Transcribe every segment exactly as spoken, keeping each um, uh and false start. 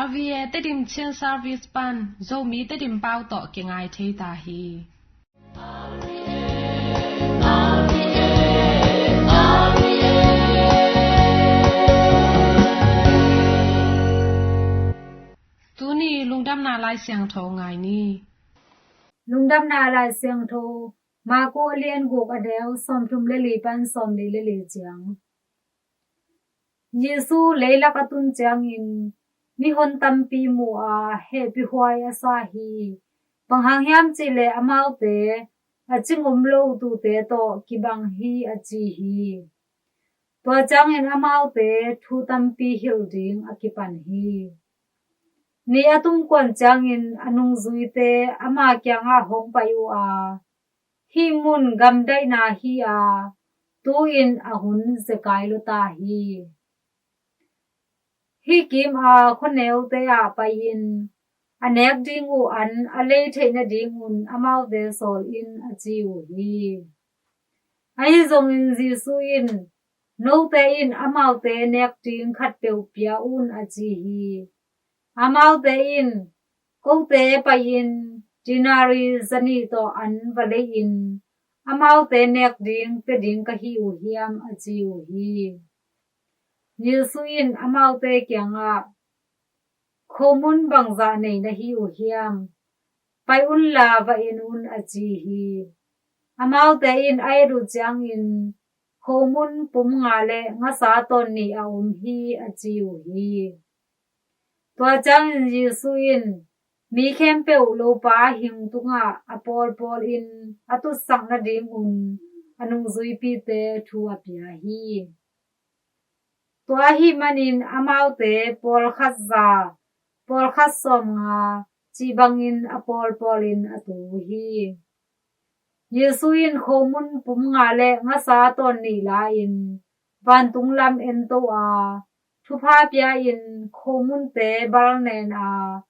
R V A Tedim Chin Service pan Zomi Tedim pau tawh kingai thei ta hi. Tuni lungdamna Lai Siangtho ngai ni. Lungdamna Lai Siangtho, Marku a lian guk, a neu sawmthum le li pan sawmli le li ciang. Jesu leilak a tun ciangin mihon tampi mu a, hehpihhuai a sa hi. Bang hang hiam cih leh amaute a cing om lo tuute tawh kibang hi, a ci hi. Tua ciangin amaute thu tampi hilh ding a kipan hi. Ni a tumkuan ciangin a nungzuite ama kiangah hong pai uh a, "Hih mun gamdaihna hi a, tu-in a hun zekai lua ta hi. Hih kim a khuaneute ah pai-in a nek ding uh an a lei theih nadingun amaute sawl in," a ci uh hi. Ahi zongin Jesu in, "Note in amaute nek ding khatpeuh pia un," a ci hi. Amaute in, "Kote pai-in denari zanih tawh an va lei-in amaute nek ding pia ding ka hi uh hiam?" a ci uh hi. Jesu in amaute kiangah, "Khomun bangzah nei na hi uh hiam? Pai unla va en un," a ci hi. Amaute in a et uh ciangin, "Khomun pum nga le ngasa tawn nih a om hi," a ci uh hi. Tua ciangin Jesu in mi khempeuh lopa hing tungah a pawlpawlin a tutsak nadingun a nungzuipite thu a pia hi. Tua ahih manin amaute pawlkhat za, pawlkhat sawmnga cih bangin a pawlpawlin a tu uh hi. Jesu in khomun pum nga le ngasa tawn nih la-in vantung lam ento a, thupha pia-in khomunte balnen a,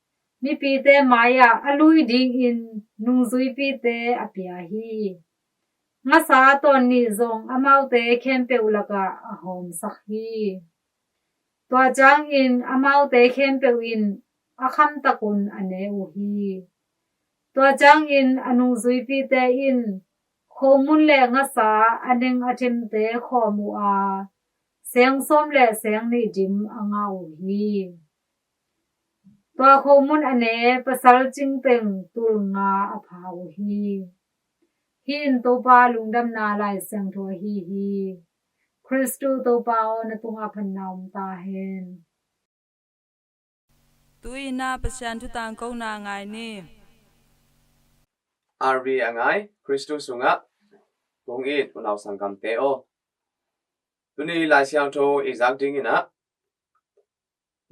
mipite mai-ah a lui dingin nungzuipite a pia hi. Ngasa tawn nih zong amaute khempeuh lakah a hawmsak hi. Tua ciangin amaute khempeuh in a khamtakun a ne uh hi. Tua ciangin a nungzuipite in khomun le ngasa a neng a themte khawm uh a, seng sawm le seng nih dim a ngah uh hi. Tua khomun a ne pasal cingteng tul nga a pha uh hi. Hih in Topa lungdamna Lai Siangtho ahi hi. Khristu Topa aw, na tungah phatna om ta hen. Tu-in ah Pasian thu tangkona ngai ni. R V A ngai, Khristu sungah kong it unau sanggamte aw. Tuni Lai Siangtho i zak dingin ah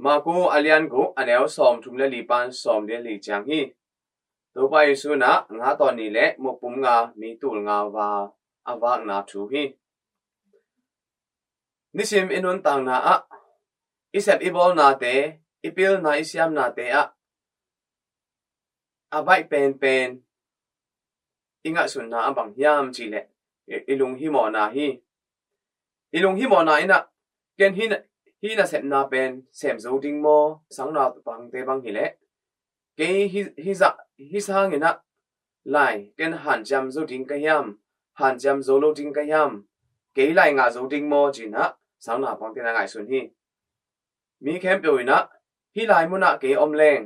Marku a lian guk, a neu sawmthum le li pan sawmli le li ciang hi. Topa Jesu in ah nga tawn nih le muk pum nga, mi tul nga va a vakna thu hi. Nisim i nuntakna ah i sep i bawlnate, i pilna i siamnate ah a baih penpen i ngaihsutna a bang hiam cih leh i, i lunghimawhna hi. I lunghimawhna in ah, ken hih na, hih nasepna pen sem zo ding maw, sang naupangte bang hi leh, kei hih, hih zah, hih sangin ah lai ken hanciam zo ding ka hiam, hanciam zo lo ding ka hiam, kei lai ngah zo ding maw ci-in ah sang naupangte in a ngaihsun hi. Mi khempeuh in ah hih lai munah kei om leng,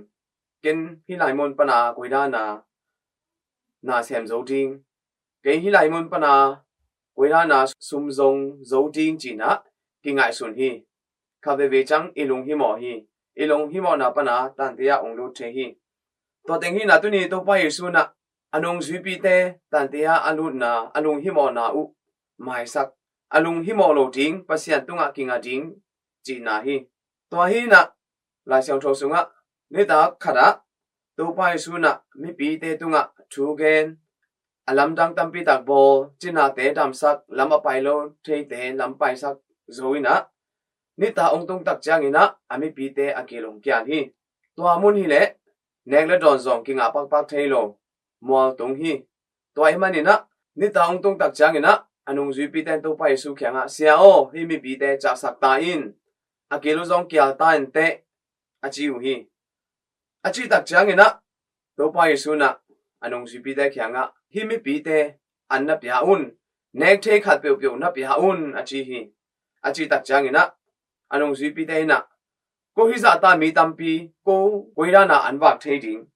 ken hih lai mun pana koi dana na sem zo ding, kei hih lai mun pana koi dana sum zong zo ding ci-in ah kingaihsun hi. Khat veivei ciang i lunghimawh hi. I lunghimawhna pana tante ah ong lut thei hi. Tua teng hi-in ah tuni Topa Jesu in ah a nungzuipite tante ah a lutna, a lunghimawhna uh maisak, a lunghimawh lo ding, Pasian tungah kinga ding cihna hi. Tua hi-in ah Lai Siangtho sungah nitak khat ah Topa Jesu in ah mipite tungah thu gen, a lamdang tampi tak bawl, cinate damsak, lam a pai lo theite lam paisak zo in ah, nitak ong tung tak ciangin ah a mipite a gil ong kial hi. Tua mun hi leh nek le dawn zong kingah pakpak thei lo mual tung hi. Tua ahih manin ah nitak ong tung tak ciangin ah a nungzuipite in Topa Jesu kiangah, "Sia aw, hih mipite ciahsak ta in, a gil uh zong kial ta in teh, a ci uh hi. A cih tak ciangin ah Topa Jesu in ah a nungzuipite kiangah, "Hih mipite an na pia un, nek thei khat peuhpeuh na pia un," a ci hi. A cih tak ciangin ah a nungzuipite in ah, "Ko hih zahta mi tampi ko koi dan a an vak thei ding?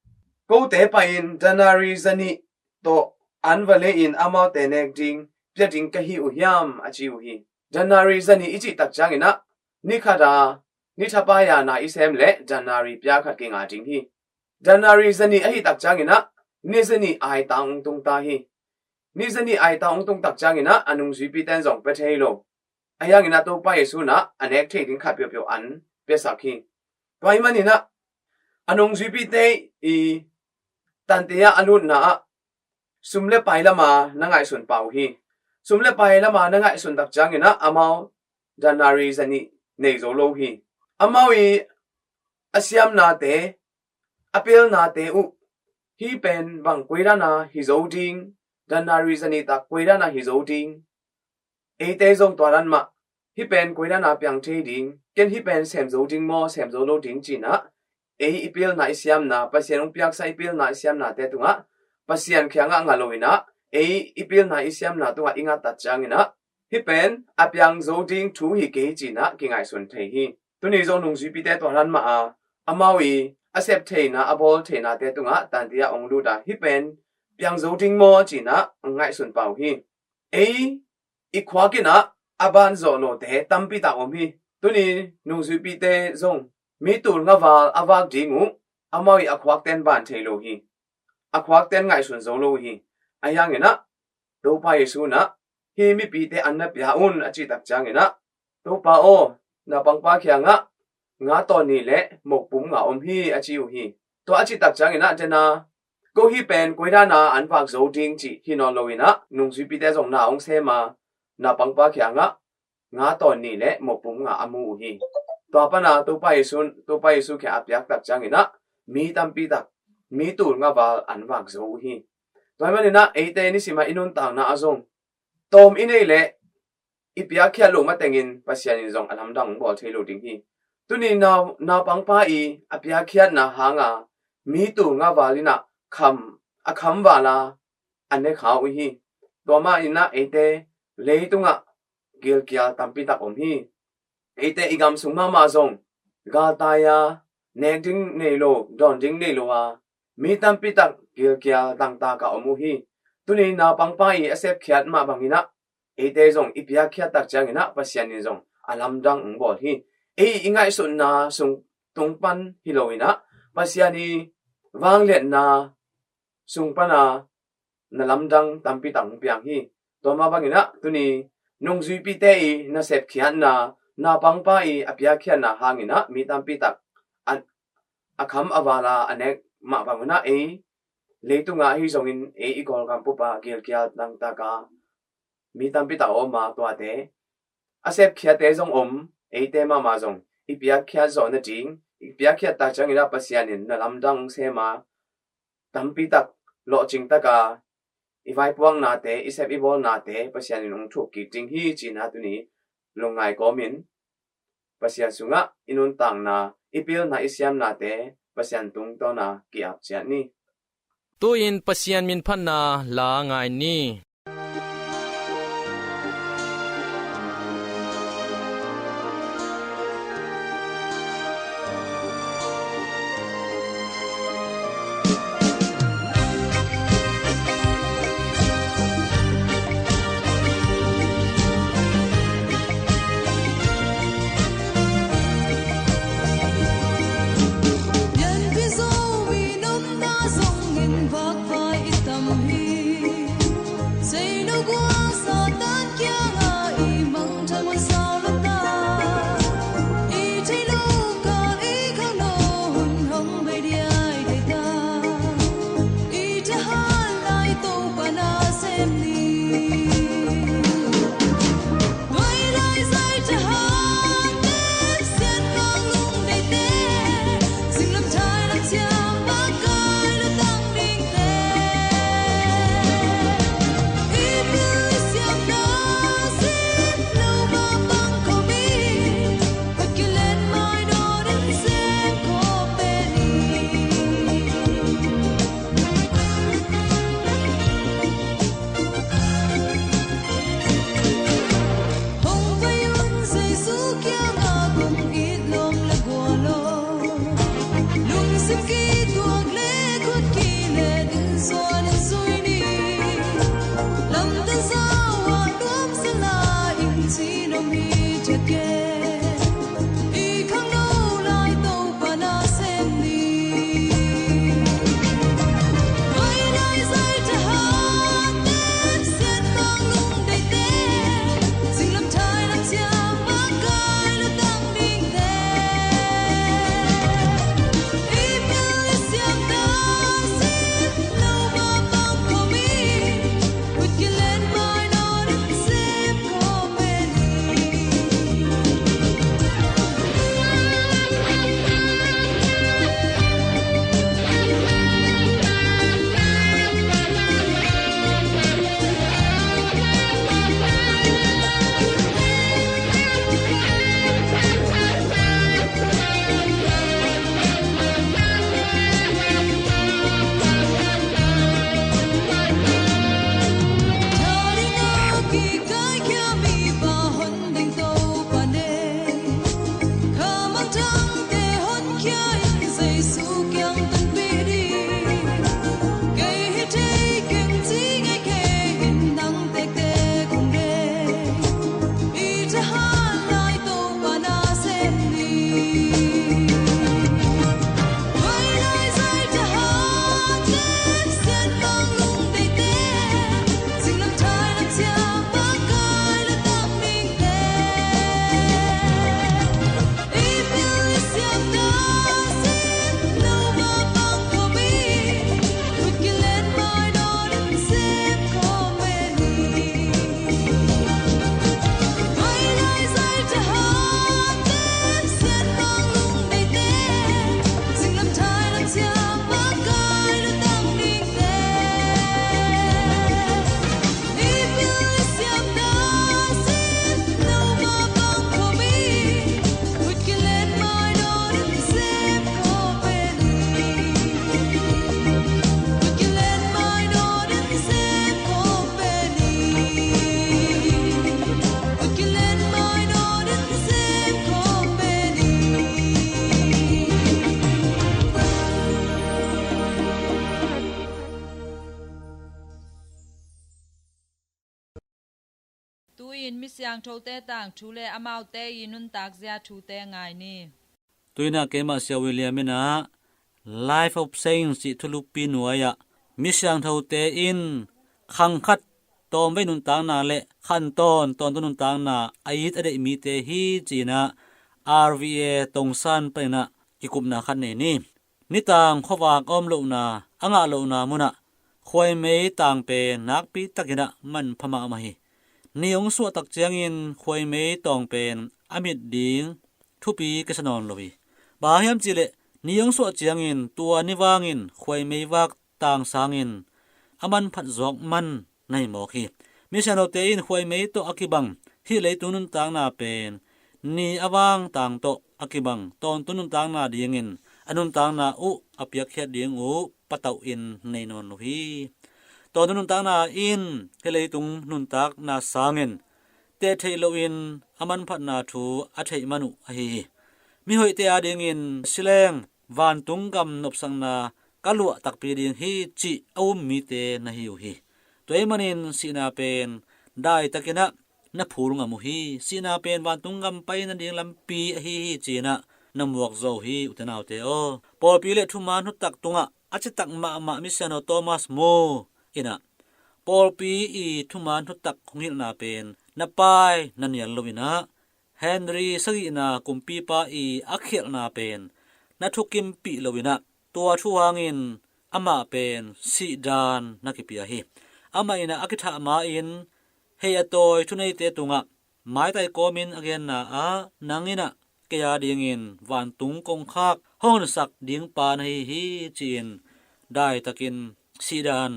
Kote pai-in danari zanih tawh an va lei-in amaute nek ding pia ding ka hi uh hiam?" a ci uh hi. Danari zanih i cih tak ciangin ah ni khat a ni thapai a na i sem leh danari pia khat kingah ding hi. Danari zanih ahih tak ciangin ah ni zanih aitang hong tung ta hi. Ni zanih aitang hong tung tak ciangin ah a nungzuipite in zong pia thei lo. Ahi hangin ah Topa Jesu in ah a nek thei ding khat peuhpeuh an piasak hi. Tua ahih manin ah a nungzuipite i tante ah a lutna ah sum le pai lam a na ngaihsun pah uh hi. Sum le pai lam a na ngaihsun tak ciangin ah amau danari zanih nei zo lo hi. Amau i a siamnate, a pilnate uh, hih pen bang koi dan a hi zo ding, danari zanih tak koi dan a hi zo ding, eite zong tua dan mah, hih pen koi dan a piang thei ding, ken hih pen sem zo ding maw, sem zo lo ding ci-in ah ei i pilna i siamna, Pasian hong piaksa i pilna i siamnate tungah Pasian kiangah ngah lo-in ah ei i pilna i siamna tungah i ngat tak ciangin ah hih pen a piang zo ding thu hi kei ci-in ah kingaihsun thei hi. Tuni zong nungzuipite tua dan mah a, amau i a sep theihna, a bawl theihnate tungah tante ah hong lut a, hih pen piang zo ding maw ci-in ah ngaihsun pah uh hi. Ei i khuak in ah a ban zawh lote tampi tak om hi. Tuni nungzuipite zong mi tul nga val a vak ding uh amau i a khuakte in ban thei lo hi. A khuakte in ngaihsun zo lo uh hi. Ahi hangin ah Topa Jesu in ah, "Hih mipite an na pia un," a cih tak ciangin ah, "Topa aw, naupangpa kiangah nga tawh nih le mokpum nga om hi," a ci uh hi. Tua a cih tak ciangin ah, "Dena, ko hih pen koi dan a an vak zo ding," cih hi nawn lo-in ah nungzuipite zong na hong sem a, naupangpa kiangah nga tawh nih le mokpum nga a mu uh hi. Tua pan a Topa Jesu, Topa Jesu kiangah a piak tak ciangin ah mi tampi tak, mi tul nga val an vak zo uh hi. Tua ahih manin ah eite nisim a i nuntakna ah zong tawm i neih leh i piakkhiat loh matengin Pasian in zong a lamdang hong bawl thei lo ding hi. Tuni nau, naupangpa i a piakkhiatna hang a mi tul nga val in ah kham, a kham val a a ne kha uh hi. Tua mah in ah eite leitungah gilkial tampi tak om hi. Eite i gam sung mahmah zong galtai a, nek ding nei lo, dawn ding nei lo a mi tampi tak gilkial dangtak a om uh hi. Tuni naupangpa i a sepkhiat mah bangin ah eite zong i piakkhiat tak ciangin ah Pasian in zong a lamdang hong bawl hi. Ei i ngaihsutna sung tung pan hi lo-in ah Pasian i vangliatna sung pan a na lamdang tampi tak hong piang hi. Tua mah bangin ah tuni nungzuipite i na sepkhiatna, naupangpa i a piakkhiatna hangin ah mi tampi tak a, a kham a val a a nek mah bangin ah ei leitungah ahi zongin ei i Kawlgam bup a gilkial dangtak a mi tampi tak a om a, tuate a sepkhiatte zong om, eite mahmah zong i piakkhiat zawh nading, i piakkhiat tak ciangin ah Pasian in na lamdang hong sem a, tampi tak lawhcing tak a i vaipuaknate, i sep i bawlnate Pasian in hong thuk kik ding hi ci-in ah tuni lungngai kawmin Pasian sungah i nuntakna, i pilna, i siamnate Pasian tungtawn a ki-ap ciat ni. Tu-in Pasian min phatna la ngai ni. Tu-in mi siangthote tangthu le amaute i nuntakzia thute ngai ni. Tu-in ah keimah Sia William in ah Life of Saints cih thulupi nuai-ah mi siangthote in khang khat tawmvei nuntakna le khan tawn tawntung nuntakna a it a deih mite hi ci-in ah R V A Tongsan panin ah kikupna khat nei ni. Nitang khuavak a om lohna, a ngah lohna munah khuaimei tang pen nakpi takin ah manpha mahmah hi. Ni hong suah tak ciangin khuaimei tawng pen a mit ding thupi kisa nawn lo hi. Bang hang hiam cihleh ni hong suah ciangin tua ni vangin khuaimei vak tang sangin a manphat zawk man na hi mawk hi. Mi siangthote in khuaimei tawh a kibang hih leitung nuntakna pen ni a vang tang tawh a kibang tawntung nuntakna dingin a nuntakna uh a piakkhiat ding uh patauhin nei nawn lo hi. Tawntung nuntakna in hih leitung nuntakna sangin teh theih loin a manphatna thu a theih man uh ahi hi. Mihoihte adingin sileng vantung gam nopsakna ka luah takpi ding hi cih a um mite na hi uh hi. Tua ahih manin sihna pen daitakin ah na phul ngam uh hi. Sihna pen vantung gam pai nading lampi ahi hi ci-in ah na muak zo uh hi, ute naute aw. Pawlpi le thuman huttak tungah a citak mahmah mi siangtho Thomas More in ah pawlpi i thuman huttak hong hilhna pen na pai na nial lo-in ah Henry sagihna kumpipa i a khialhna pen na thukimpih lo-in ah tua thu hangin amah pen sihdan na kipia hi. Amah in ah a kithah ma-in hei a tawi thuneite tungah maitai kawmin a genna ah nang in ah kei adingin vantung kongkhak hong honsak dingpa na hi hi ci-in daitakin sihdan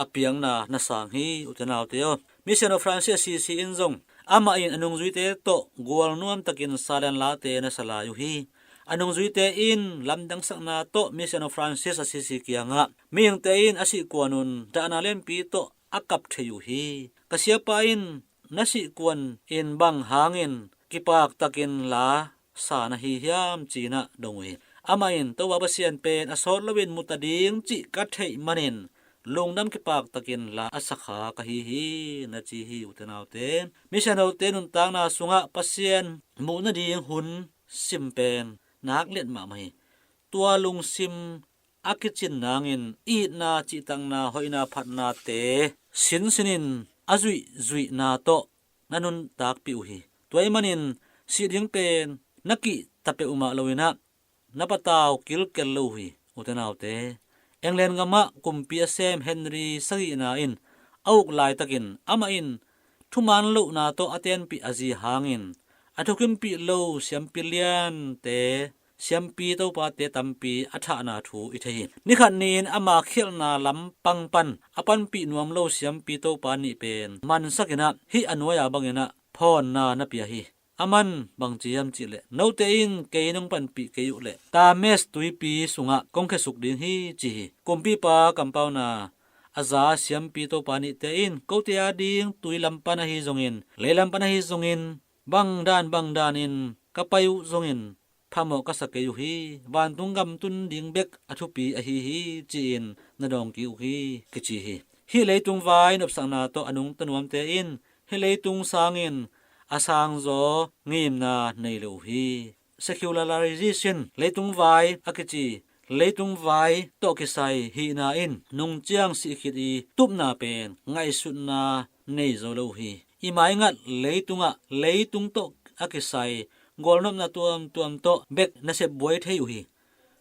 a piakna na sang hi, ute naute aw. Mi siangtho Francis Assisi in zong amah in a nungzuite tawh gualnuam takin salen late na sa lai uh hi. A nungzuite in lamdangsakna tawh mi siangtho Francis Assisi kiangah mihingte in a sihkuan un dahna lianpi tawh a kap thei uh hi. Ka siapa in na sihkuan in bang hangin kipak takin la sa na hi hiam ci-in ah dong uh hi. Amah in Topa Pasian pen a sawt loin mu ta ding cih ka theih manin lungdam kipak takin la a sakha ka hi hi, na ci hi, ute naute. Misiangthote nuntakna sungah Pasian muh nading hun sim pen nak liat mahmah hi. Tua lungsim a kicin nangin i itna, cihtakna, hoihna, phatnate sinsinin a zuihzuihna tawh na nuntakpih uh hi. Tua ahih manin sih ding pen na kihta peuhmah loinah na patau kilkel lo uh hi, ute naute. England gamah kumpi a sem Henry sagihna in a uk laitakin amah in thuman lohna tawh a tenpih a zi hangin a thukimpih lo siampi liante siampi topate tampi a thahna thu i thei hi. Nikhat ni-in ama khialhna lampang pan a panpih nuam lo siampi topa nih pen mansakinah hih a nuai-a banginah phawnna na pia hi. Aman bangci hiam cihleh, note in kei nong panpih kei uh leh Tames tuipi sungah kong khesuk ding hi, ci hi. Kumpipa kampauna a za siampi topa nihte in kote ading tui lampan ahi zongin, lei lampan ahi zongin, bangdan bangdanin ka pai uh zongin phamawh ka sa kei uh hi. Vantung gam tun ding bek a thupi ahi hi, ci-in na dawng kik uh hi, kici hi. Hih leitung vai nopsakna tawh a nungta nuamte in hih leitung sangin a sangzaw ngimna nei lo uh hi. Secularization, leitung vai a kici leitung vai tawh kisai hihna in nungciang sihkhit i tupna pen ngaihsutna nei zo lo uh hi. I maingat leitungah leitung tawh a kisai gualnopna tuamtuam tawh bek nasep buai thei uh hi.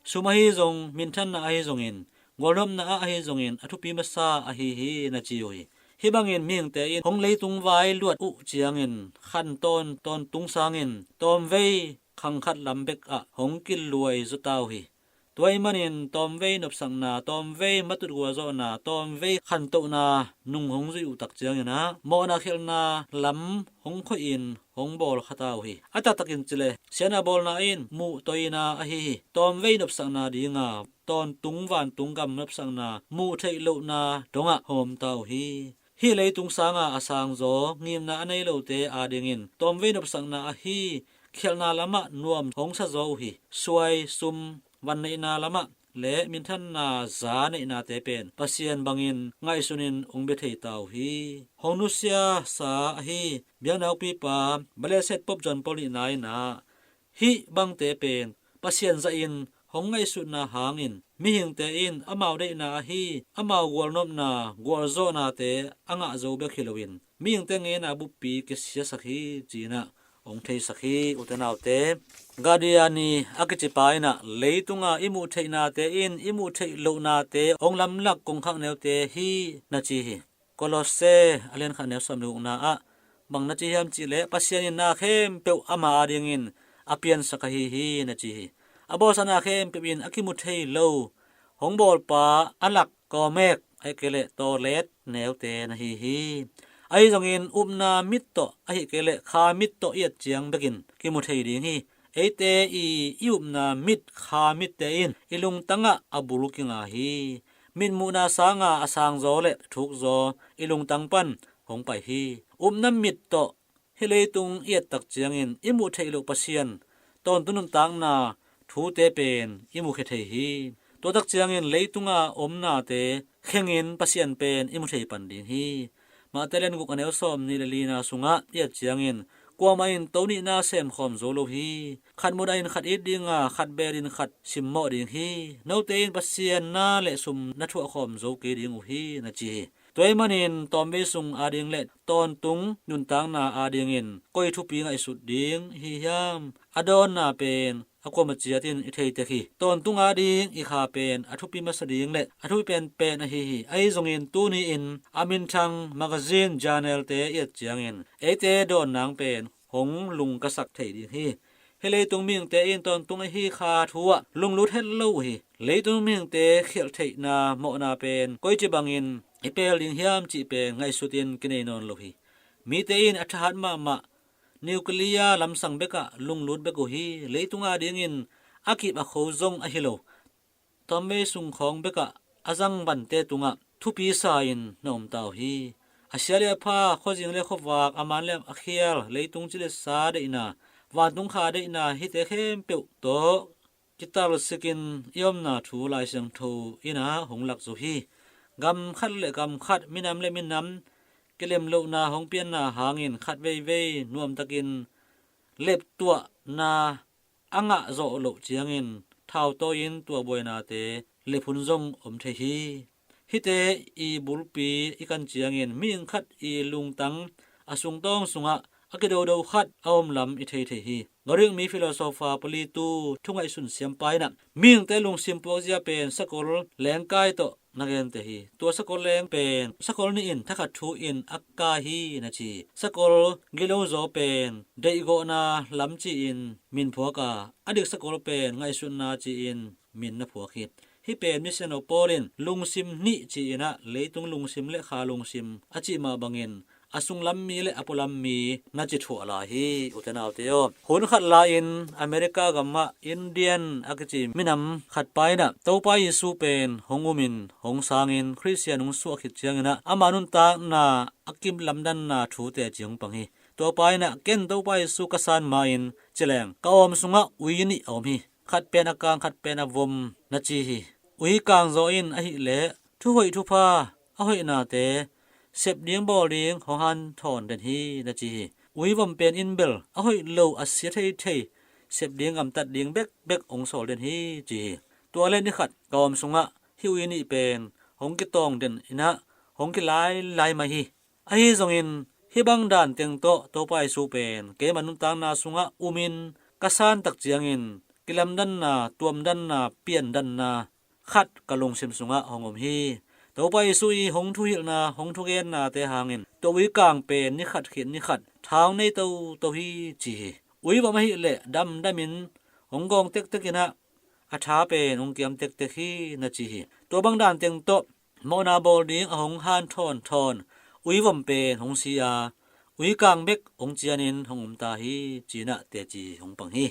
Sum ahi zong, minthanna ahi zongin, gualnopna ah ahi zongin a thupi masa ahi hi, na ci uh hi. Hih bangin mihingte in hong leitung vai luat uh ciangin khan tawn, tawntung sangin tawmvei khangkhat lam bek ah hong kiluai zaw ta uh hi. Tua ahih manin tawmvei nopsakna, tawmvei matut gualzawhna, tawmvei khantohna nung hong zuih uh tak ciangin ah mawhna khialhna lam hong khoihin hong bawl kha ta uh hi. A taktakin cileh siana bawlna in muhtoina ahi hi. Tawmvei nopsakna dinga tawntung vantung gam nopsakna muh theih lohna dongah hawm ta uh hi. Hih leitung sanga a sangzaw ngimna a nei lote adingin tawmvei nopsakna ahi khialhna lamah nuam hong sa zaw uh hi. Suai, sum, van neihna lamah le minthanna za neihnate pen Pasian bangin ngaihsunin hong bia thei ta uh hi. Hong nusiasa ahi biakna ukpipa Blessed Pope John Paul nihna in ah hih bangte pen Pasian zahin hong ngaihsutna hangin mihingte in amau deihna ahi amau gualnopna gualzawhnate a ngah zo bek hi loin mihingte ngeina buppi kisiasak hi, ci-in ah hong theisak hi, ute naute. Gandhi a kici pa in ah leitunga i muh theihnate in i muh theih lohnate hong lamlak kongkhak neute hi, na ci hi. Kolosse a lian khat neu sawm le gukna ah bang na ci hiam cihleh, Pasian in na khempeuh ama adingin a piansak ahi hi, na ci hi. A bawlsa na khempeuh in a kimu thei lo hong bawlpa a lak kawmek ahih kei leh tawlet neute na hi hi. Ahi zongin upna mit tawh ahih kei leh kha mit tawh i et ciang bekin kimu thei ding hi. Eite i, i upna mit, kha mitte in i lungtangah a bul kinga hi. Mitmuhna sanga a sangzaw le thukzaw i lungtang pan hong pai hi. Upna mit tawh hih leitung i et tak ciangin i muh theih loh Pasian tawntung nuntakna thute pen i mukhia thei hi. Tua tak ciangin leitunga omnate khengin Pasian pen i mu thei pan ding hi. Mate lian guk a neu sawm nih le lina sungah i et ciangin kuamah in to nihna semkhawm zo lo hi. Khat mudahin khat it dinga khat beelin khat simmawh ding hi. Note in Pasian na le sum na thuahkhawm zo kei ding uh hi, na ci hi. Tua ahih manin tawmvei sung ading le tawntung nuntakna adingin koi thupi ngaihsut ding i hi hiam? A dawnna pen a kuamah ciatin i theitek hi. Tawntung ading i kha pen a thupi masa ding le a thupi penpen ahi hi. Ahi zongin tuni-in a minthang magazine, journalte i et ciangin eite dawn nang pen hong lungkasak thei ding hi. Hih leitung mihingte in tawntung ahi kha thu ah lunglut het lo uh hi. Leitung mihingte khialh theihna mawhna pen koici bangin i pel ding hiam cih pen ngaihsutin kinei nawn lo hi. Mite in a thahat mahmah nuclear lamsang bekah lunglut bek uh hi. Leitung adingin a kip a kho zong ahi lo tawmvei sung khawng bekah a zang bante tungah thupi sa-in na om ta uh hi. A sia le a pha, khuazing le khuavak, a man le a khial, leitung ci le sa deihna, vantung kha deihna, hihte khempeuh tawh kitalsikin i omna thu Lai Siangtho in ah hong lak zo hi. gam khat le gam khat, minam le minam kilemlohna hong pianna hangin khat veivei nuamtakin leptuahna a ngah zawh loh ciangin thau tawi-in tuahbuainate lephun zong om thei hi. Hihte i bulpi i kan ciangin mihing khat i lungtang a sungtawng sungah a kidodo khat a om lam i thei thei hi. Greek mi philosopher Plato thu ngaihsun siampa in ah mihingte lungsim puakzia pen sakol lengkai tawh na gente hi. Tua sakol leng pen sakol nih in thakhat thu in a kai hi na ci hi. Sakol gilo zaw pen deihgawhna lam ci-in min phuak a, a dik sakol pen ngaihsutna ci-in min na phuak hi. Hih pen Misiangtho Paul in lungsim nih ci-in ah leitung lungsim le kha lungsim a cih mah bangin a sunglam mi le a pualam mi na ci thuah lai hi, ute naute aw. Hun khat lai-in America gamah Indian a kici minam khat pa in ah Topa Jesu pen hong umin hong sangin Khristian hong suah khit ciangin ah ama nuntakna a kilamdanna thute ci hong pang hi. Tua pa in ah ken Topa Jesu ka san ma-in ci leng ka awm sungah ui nih a om hi. Khat pen a kang, khat pen a vom na ci hi. Ui kang zaw in ahih leh thuhoih thupha a hoihnate sep ding bawl ding hong hanthawn den hi na ci hi. Ui vom pen in bel a hoih lo a sia theithei sep ding gamtat ding bekbek hong sawl den hi ci hi. Tua le ni khat ka awm sungah hih ui nih pen hong kitawng den in ah hong kilailai mai hi. Ahi zongin hih bang dan teng tawh Topa Jesu pen keima nuntakna sungah umin ka san tak ciangin kilamdanna, tuamdanna, piandanna khat ka lungsim sungah hong om hi. Topa Jesu i hong thuhilhna, hong thugennate hangin tua ui kang pen ni khat khit ni khat thau nei toto hi ci hi. Ui vom ahih leh damdamin hong gawng tektek in ah a tha pen hong kiam tektek hi na ci hi. Tua bang dan teng tawh mawhna bawl ding a hong hanthawn thawn ui vom pen hong si a, ui kang bek hong cianin hong om ta hi ci-in ah teci hong pang hi.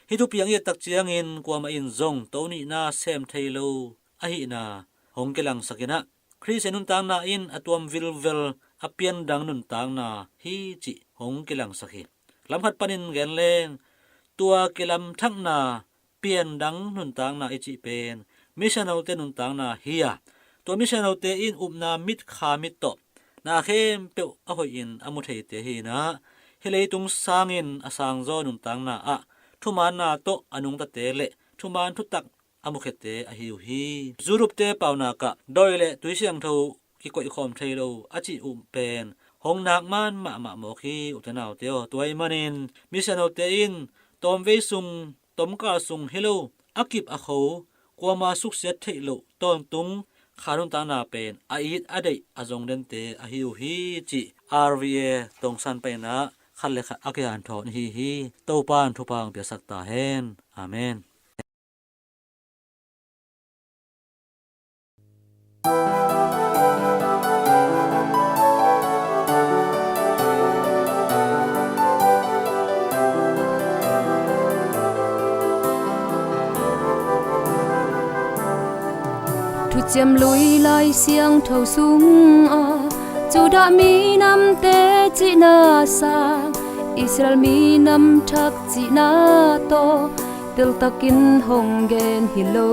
Hih thupiang i et tak ciangin kuamah in zong to nihna sem thei lo ahihna hong kilangsak in ah Khristian nuntakna in a tuam vilvel a piandang nuntakna hi cih hong kilangsak hi. Lamkhat panin gen leng tua kilamthakna piandang nuntakna i cih pen Misiangthote nuntakna hi a, tua Misiangthote in upna mit kha mit tawh na khempeuh a hoihin a mu theite hi in ah hih leitung sangin a sangzaw nuntakna ah thumaanna tawh a nungtate le thumaan thutak a mukhiate ahi uh hi. Zurupte paunak ah dawi le tui siangtho kikoihkhawm thei lo a cih uh pen hong nak man mahmah mawk hi, ute naute aw. Tua ahih manin Misiangthote in tawmvei sung, tomkal sung hi lo, a kip a kho, kuama suksiat theih loh tawntung kha nuntakna pen a it a deih a zong dente ahi uh hi cih R V A Tongsan panin ah khat le khat a kihanthawn hi hi. Topa in thupha hong piaksak ta hen. Amen. Thuciam Lui Lai Siangtho sungah Judah minamte cihna sang Israel minam thak cihna tawh teltakin hong gen hi lo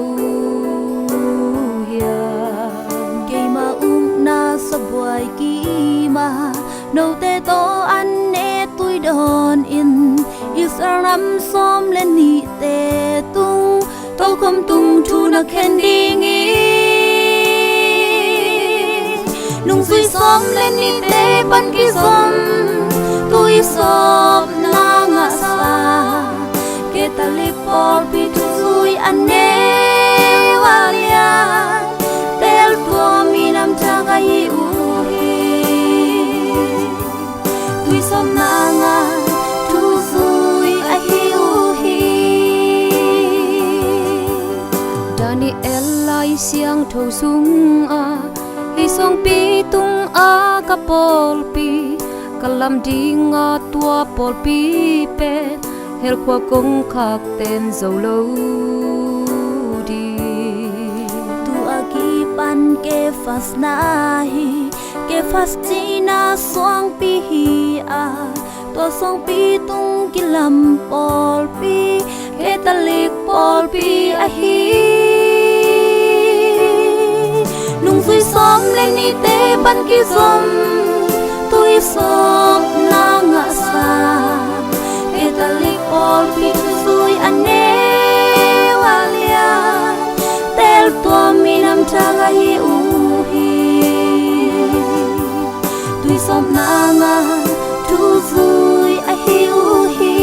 hiam? Keima ukna sabuai kima note tawh an ne tui dawn in Israel nam sawm le nihte tung tokhom tung thu na khen ding hi. Nungzui sawm le nihte pan kizom tui sawpna ngahsa Catholic pawlpi thuzui a neu a lian teltuam minam thak ahi uh hi. Tui sawmna ngah thuzui ahi uh hi. Daniel Lai Siangtho sungah hih suangpi tungah ka pawlpi ka lam dinga tua pawlpi pen hell khua kongkhakten zo lo ding. Tu a kipan Kephas na hi, Kephas cihna suangpi hi a, tua suangpi tung kilam pawlpi Catholic pawlpi ahi. Nungzui sawm Nite pan kizom tuisawpna ngahsa Catholic pawlpi thuzui a neu a lian, teltuam minam thak ahi uh hi. Tuisawpna ngah thuzui ahi uh hi.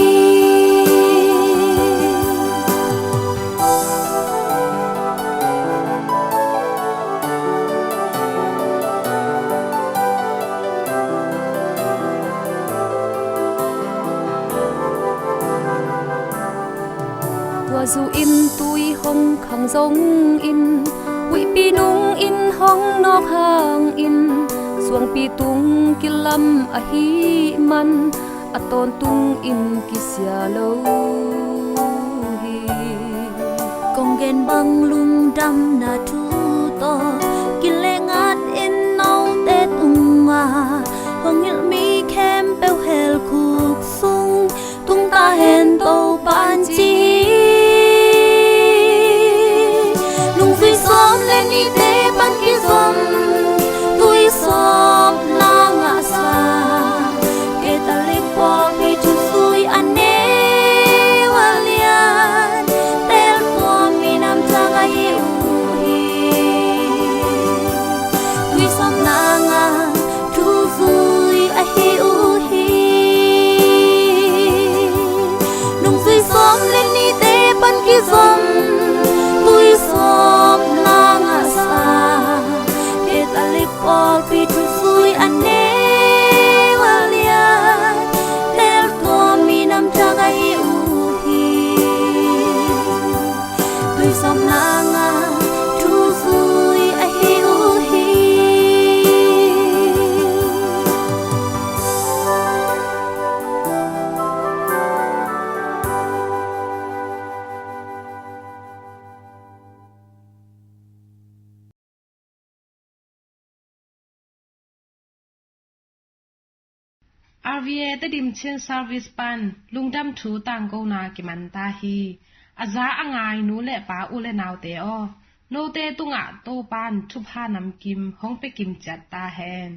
Tua zu in tui hong khang zongin, huihpi nung in hong nawk hangin, suangpi tung kilam ahih man a tawntung in kisia lo hi. Kong gen bang lungdamna thu tawh, kilengat in note tungah hong hilh mi khempeuh hell khuk sung tung ta hen Topa'n ci hi. Nungzui sawm le nihte pan kizom tuisawpna ngahsa Catholic pawlpi thuzui a neu a lian, teltuam minam thak ahi uh hi. Tuisawpna ngah thuzui ahi uh hi. Nungzui sawm le nihte pan kizom tuisawpna ngahsa Catholic pawlpi thuzui a neu a lian, teltuam minam thak ahi uh hi. Tuisawpna ngah thuzui ahi uh hi. R V A Tedim Chin Service pan lungdam thu tangkona kiman ta hi. A za a ngai nu le pa, u le naute aw, note tungah Topa'n thupha namkim hong pia kim ciat ta hen.